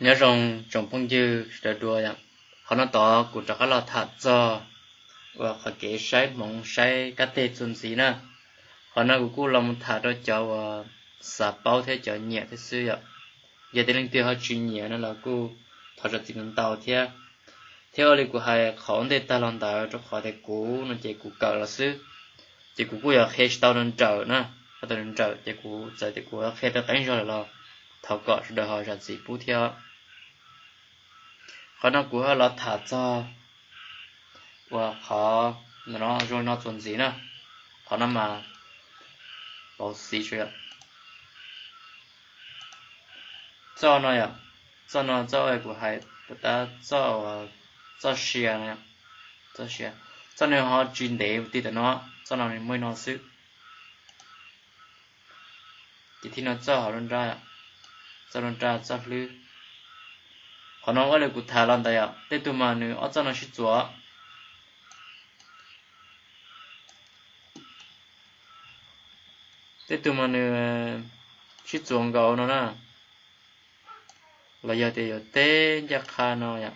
Nyob zoo tsoom phooj ywg sawv daws dua yom. Qhov no tod kuv rov qab los tham txog uas qhov kev saib hmoov saib kab teg txuas ntxiv na. Qhov no kuv kuj los mus tham rau cov uas xav paub thiab cov nyiam thiab xwb yom. Yog tias leej twg ho tsis nyiam no los kuj thov zam txim ntau thiab. Thiab ua li kuv hais qhov ntej tag los ntawd rau qhov tias kuv no ces kuv kawm los xwb, ces kuv kuj yuav qhia tsis tau nrawm na, tau nrawm ces kuv txawm tias kuv qhia tau qeeb zog lawm los thov kom sawv daws ho zam txim pub thiab. Qhov no kuv ho los tham txog uas qhov no zoo no txuas ntxiv na. Qhov no mas pauv xis tso yom. Txoj no yom, txoj no txoj kuv hais puas tab txoj, txoj sia no, txoj sia, txoj no ho tsis ntev tig tam no, txoj no nws muaj no xwb. Ces thib no txoj hauv lub nrab, txoj lub nrab txoj hlwb. Qhov no ua li kuv tham los ntawd yom, tej tug mas nws ob txoj no sib txuas, tej tug mas nws sib txuas nkaus no na, los yog tias yuav teb ncaj qha no yom.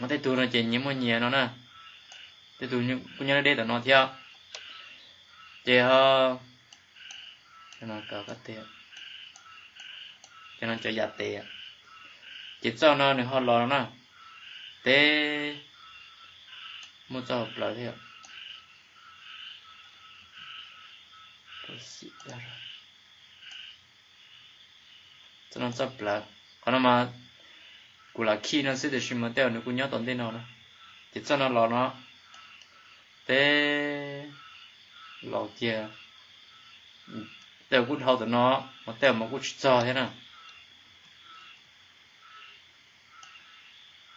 Tej tug no ces nyias muaj nyias no na, tej tug kuj nyob deb deb tom no thiab. Ces ho, ces no cov yam tes, ces txoj no nws ho los no na, teb, muaj txoj hauv plawv thiab. Txoj no txoj plawv, qhov no mas kuv lam khij no xwb tiam sis mas tej zaum nws kuj nyob tom ntej no na. Ces txoj no los no, teb, los kiag, tej zaum kuj dhau tom no, mas tej zaum mas kuj tsis txog thiab na.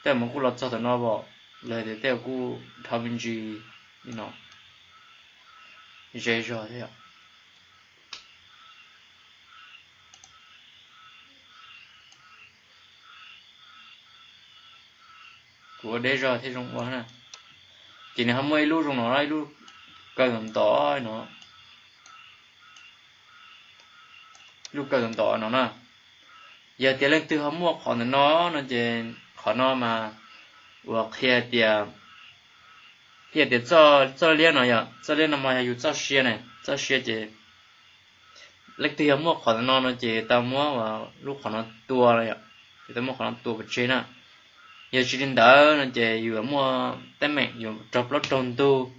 Tej zaum mas kuj los txog tom no os, los tias tej zaum kuj dhau me ntsis li no, ze zog thiab yom. Kuv ua deb zog thiab zoo ua na. Ces nws ho muaj ib lub zoo no, ib lub kaw ntov ntov no, lub kaw ntov ntov no na. Yog tias leej twg ho muaj qhov ntawm no no ces qhov no mas uas qhia tias, qhia tias txoj liab no yom, txoj liab no mas yog yus txoj sia na, txoj sia ces leej twg yog muaj qhov ntawm no no ces tau muab lub qhov no tua no yom, ces tau muab qhov no tua pov tseg na. Yog tsis li ntawd no ces yus yuav muaj teeb meem yuav raug plaub raug ntug,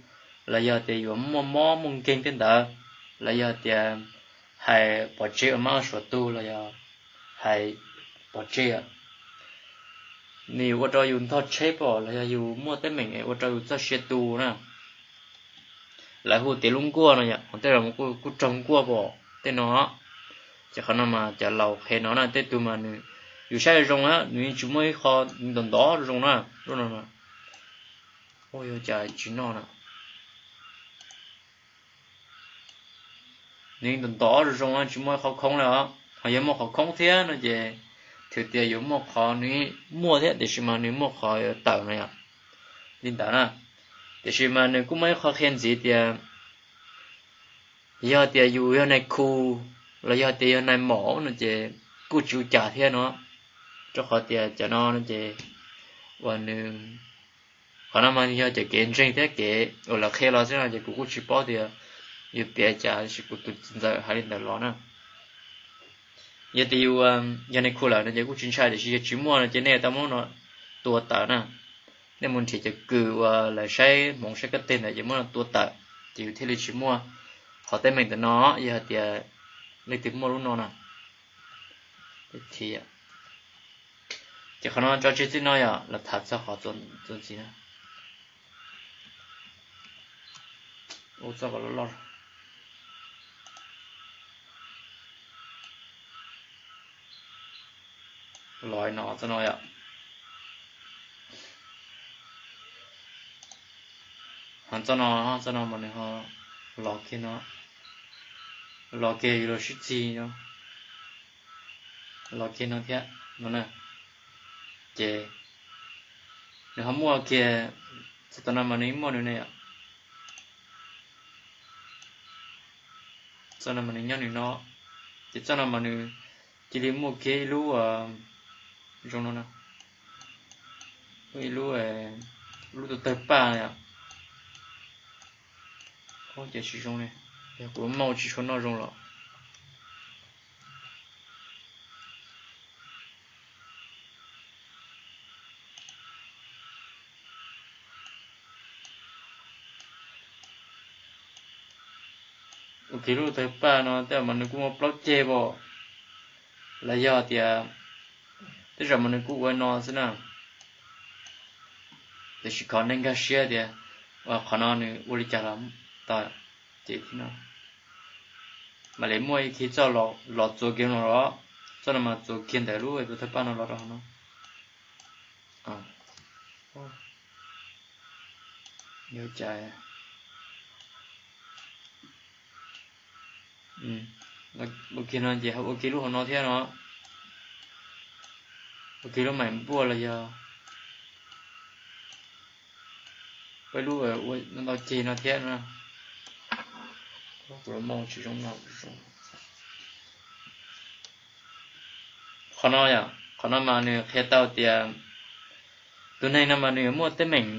los yog tias yuav muaj mob muaj nkeeg tej ntawd, los yog tias hais pov tseg ua mab ua suav tug los yog hais pov tseg, nws yuav ua rau yus ntog tsheb pom los yog yus muaj teeb meem ua rau yus txoj sia tu na. Lawv hu tias lub nkuaj no yom, tej zaum kuj raug nkuaj pom tej no. Ces qhov no mas cov laus qhia no na, tej tug mas nws, yus saib zoo zoo na, nws yeej tsis muaj ib qho ntov ntov zoo na, lub no, ua cas tsis noj na. Nws ntov ntov zoo zoo tsis muaj ib qho khoob li os. Ho yog muaj qhov khoob thiab no ces thwm tias yuav muaj qhov, nws muaj thiab tiam sis mas nws muaj qhov yuav tawm no yom, li ntawd na. Tiam sis mas nws kuj muaj ib qho qhia ntxiv tias yog tias yus yog nais khu los yog tias yog nais maum no ces kuj tsis ua cas thiab no, rau qhov tias cov no no ces uas nws, qhov no mas yog cov kev ntseeg thiab kev uas lawv qhia los xwb no ces kuv kuj tsis paub tias yus piav cas, tiam sis kuv tus txiv ntxawm hais li ntawd los na. Yog tias yus yog nais khu lawm no ces kuj tsis ntshai, tiam sis yog tsis muaj no ces nej tau muab no tua tawm na. Nej mus nrhiav cov kws uas lawv saib hmoov saib kab teg ntawd ces muab no tua tawm, ces yus thiaj li tsis muaj qhov teeb meem ntawm no. Yog hais tias leej twg muaj lub no na, ces qhov no tso tseg txij no yom, los tham txog qhov txuas ntxiv na. Ua txoj kom loj loj los no, txoj no yom. Ho txoj no, txoj no mas nws ho los kiag no, los kiag yus los sib txig no, los kiag no thiab no na. Ces nws ho muaj kiag Txoj no mas nws muaj nws ne yom. Txoj no mas nws nyob nws no, ces txoj no mas nws cia li muaj kiag ib lub zoo no na, ib lub, lub tus tawg paj yom. Ces tsis zoo ne, yog kuv muaj tsis tshua noj zoo los. Ua kiag lub tawg paj no tej zaum mas nws kuj muaj plaub ceg pom, los yog tias tej zaum mas nws kuj ua no xwb na. Tiam sis kom nej nkag siab tias qhov no nws ua li cas los tau. Ces no mam li muaj ib khib txoj los txuas kiag no los, txoj no mas txuas kiag ntawm lub tus thawj paj no los rau hauv no. Ua kiag no ces ua kiag lub hauv no thiab no, ua kiag lub maim npuaj los yog peb lub ua ntau ceg no thiab no. Qhov no, qhov no mas nws qhia tau tias tus neeg no mas nws yuav muaj teeb meem,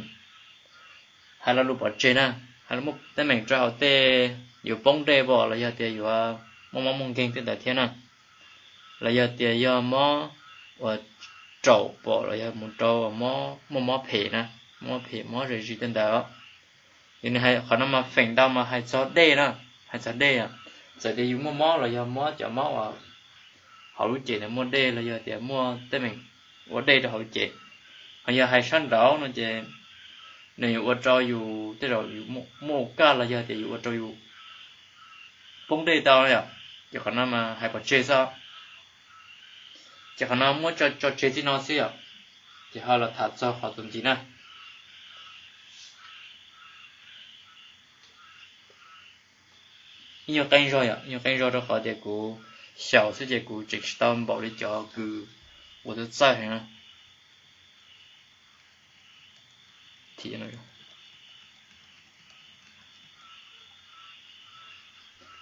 hais lo lus pov tseg na, hais muaj teeb meem rau hauv tej, yuav poob dej pom los yog tias yuav muaj mob muaj nkeeg tej ntawd thiab na, los yog tias yog mob uas raum pom los yog mus rau muaj mob phem na, mob phem mob zes zis tej ntawd. Ces nws hais qhov no mas feem ntau mas hais txog dej na, hais txog dej. Txawm tias yus muaj mob los yog mob cov mob uas hauv lub cev ntawd muaj dej los yog tias muaj teeb meem ua dej rau hauv lub cev. Ho yog hais sab nraud no ces nws yuav ua rau yus tej zaum yus muaj u kaj los yog tias yuav ua rau yus poob dej tau yom. Ces qhov no mas hais pov tseg xwb. Ces qhov no muab tso tseg txij no xwb yom. Ces ho los tham txog qhov txuas ntxiv na. Ib nyuag qeeb zog yom, ib nyuag qeeb zog rau qhov tias kuv xyaum xwb ces kuv tseem tsis tau npaum li cov kws uas txawj txawj heev na.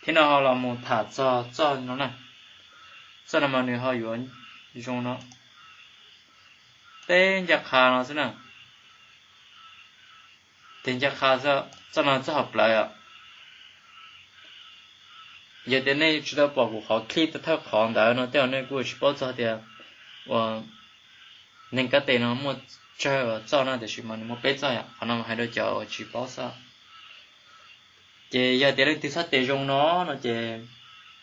Thiab no ho los mus tham txog txoj no na. Txoj no mas nws ho yuav zoo no, teb ncaj qha no xwb na. Teb ncaj qha xwb, txoj no txoj hauv plawv os. Yog tias nej tsis tau pom kuv qhov clip thawj qhov ntawd no tej zaum nej kuj tsis paub txog tias uas neeg kab tes no muaj tsawg txoj na, tiam sis mas nws muaj peb txoj yom. Qhov no mas hais rau cov uas tsis paub xwb. Ces yog tias leej twg txhais tes zoo no no ces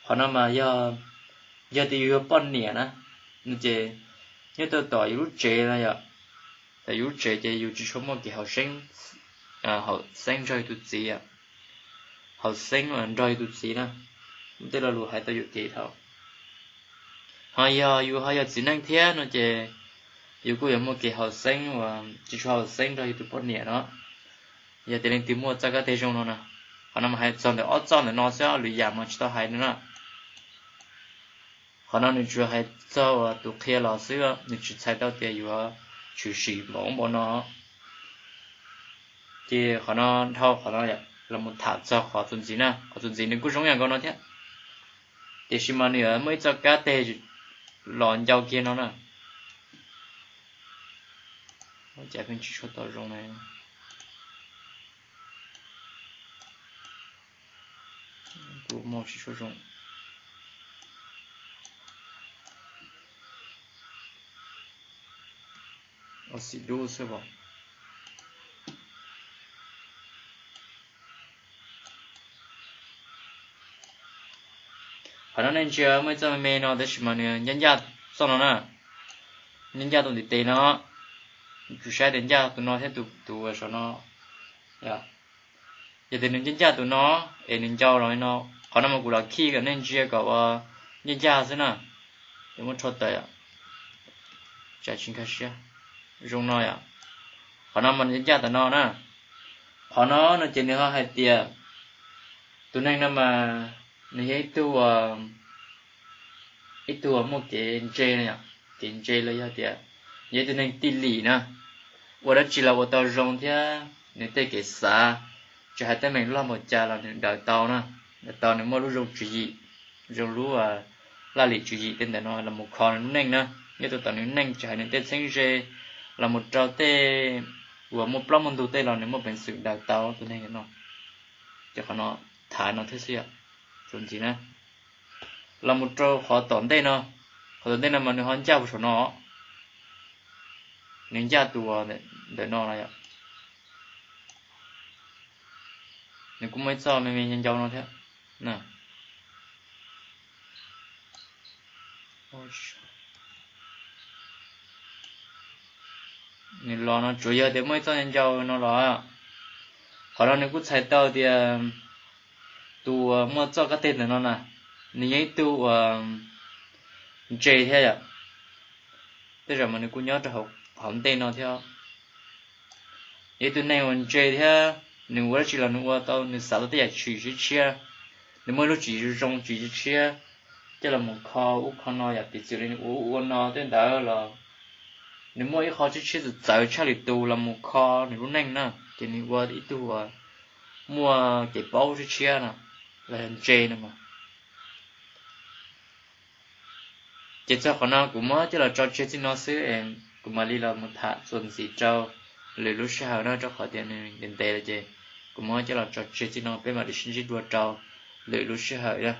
qhov no mas yog, yog tias yus yog poj niam na, no ces nyob rau tom yus lub tsev no yom, tom yus lub tsev ces yus tsis tshua muaj kev haum xeeb, haum xeeb nrog yus tus txiv, haum xeeb nrog yus tus txiv na. Muaj tej lo lus hais tau yuam kev dhau. Ho yog yus ho yog txiv neej thiab no ces yus kuj yuav muaj kev haum xeeb uas tsis tshua haum xeeb nrog yus tus poj niam no. Yog tias leej twg muaj txoj kab teg zoo no na, qhov no mas hais txog ntawm ob txoj ntawm no xwb, lwm yam mas tsis tau hais no na. Qhov no nws tsuas hais txog uas tus qhia los xwb, nws tsis txhais tau tias yuav tshwm sim npaum ub npaum no. Ces qhov no dhau qhov no los mus tham txog qhov txuas ntxiv na, qhov txuas ntxiv nws kuj zoo yam nkaus no thiab, tiam sis mas nws yuav muaj ib txoj kab teg los ncau kiag no na. Cas pheej tsis tshua tau zoo na. Kuv muaj tsis tshua zoo. Ua xim dub xwb as. Qhov no nej ntsia muaj ib txoj me me no tab sis mas nws ncaj ncaj txoj no na, ncaj ncaj tus ntiv tes no. Kuv saib tias ncaj tus no thiab tus saum no. Yog tias nws ncaj ncaj tus no es nws ncau los li no, qhov no mas kuv los khij kom nej ntsia kom ua ncaj ncaj xwb na, es muab rho tawm, tsam tsis nkag siab. Zoo no yom. Qhov no mas nws ncaj ncaj tom no na. Qhov no no ces nws ho hais tias tus neeg no mas nws yog ib tug, ib tug muaj kev ntse no yom, kev ntse los yog tias yog ib tug neeg tij lim na, ua dab tsi los ua tau zoo thiab nws tej kev xav, tsis hais teeb meem loj npaum cas los nws daws tau na, daws tau nws muaj lub zoo tswv yim, zoo lub laj lim tswv yim tej ntawm no los mus kho nws lub neej na. Nyob rau tom nws neej tsis hais nws tej txheeb ze los mus rau tej uas muaj plaub muaj ntug tej los nws muaj peev xwm daws tau tus neeg no. Ces qhov no thav no thiab xwb yom, txuas ntxiv na. Los mus rau qhov tom ntej no, qhov tom ntej no mas nws ho ncaj mus saum no, nws ncaj tus ntawm no no yom. Nws kuj muaj ib txoj me me ncau ncau no thiab. Nws los no tsuas yog tias muaj ib txoj ncau ncau no los, qhov no nws kuj txhais tau tias tus uas muaj txoj kab teg ntawm no na, nws yog ib tug uas ntse thiab yom. Tej zaum mas nws kuj nyob rau hauv ntej no thiab. Yog ib tug neeg uas ntse thiab, nws ua dab tsi los nws ua tau, nws xav tau tej yam tswv yim tshiab tshiab, nws muaj lub tswv yim zoo zoo tswv yim tshiab coj los mus kho ub kho no yom, piv txwv li nws ua ub ua no tej ntawd los nws muaj ib qho tshiab tshiab txawv txawv tshaj lwm tus los mus kho nws lub neej na, ces nws ua ib tug uas muaj kev paub tshiab tshiab no los yog ntse no mas. Ces txog qhov no kuv muab coj los tso tseg txij no xwb es kuv mam li los mus tham txuas ntxiv rau lwm lub sij hawm no, rau qhov tias nws ntev ntev lawm ces kuv muab coj los tso tseg txij no, peb mam li sib ntsib dua rau lwm lub sij hawm na.